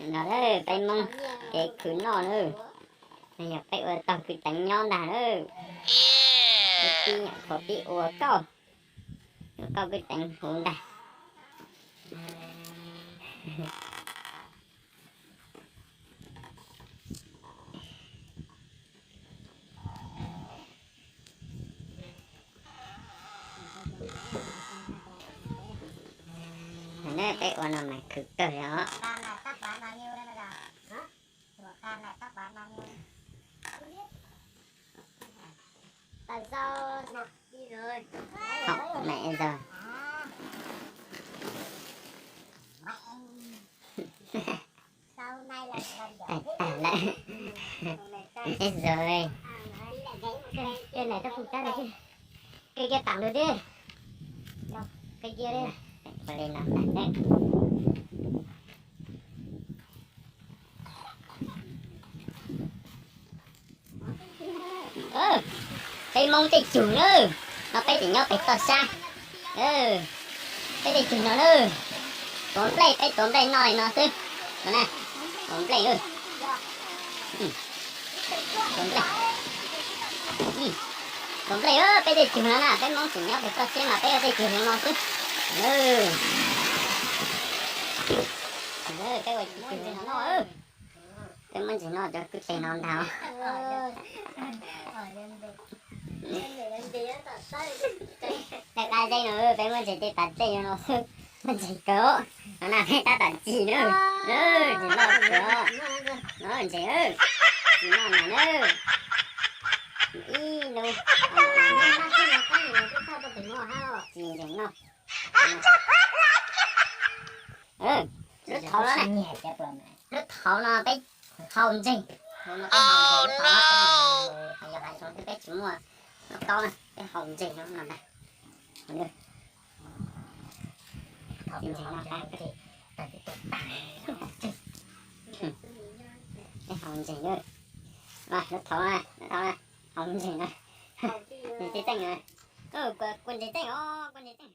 No peb Hmoob kev khwv noj na, yog peb ua tau kwv teev nyob ntag na. Peb tib nyam qhuav pib ua kauj, ua kauj kwv teev huv ntag. Peb ua no mas khwv kawg li os. Tag tag lawm. Ib zaug, tej ntawm rab phum cab no, qi kiag tam ntug tib, qi kiag li. Ua li no tag. Peb Hmoob tej cug na, no peb tseem nyob pem toj sab. Peb tej cug no na, tuav nplej, peb tuav nplej noj li no xwb. No na, tuav nplej, tuav nplej, tuav nplej, peb tej cug no na, peb Hmoob tseem nyob pem toj siab mas peb tej cug no xwb. Peb ua cug no noj. Peb muab ntses noj cov kwj teg no ntag. Tej qab zeb no peb muab ntses tej tas dlej no xwb, muab ntses kawg. No na peb tab tom cig na, ntses noj kawg. No ntses, tsis noj mas na. Ib lub, cig ntses noj. Lub thaud no, lub thaud no peb haus ntses, lub thaud no peb haus ntses, lub thaud no peb haus ntses, yog hav zoov twb peb tsis muaj lub taub na, peb haus ntses no ntag. Ntses no, peb haus ntses na. Lub thaud na, lub thaud na, haus ntses na. Ntses tej teej na, kua ntses teej os, kua ntses teej.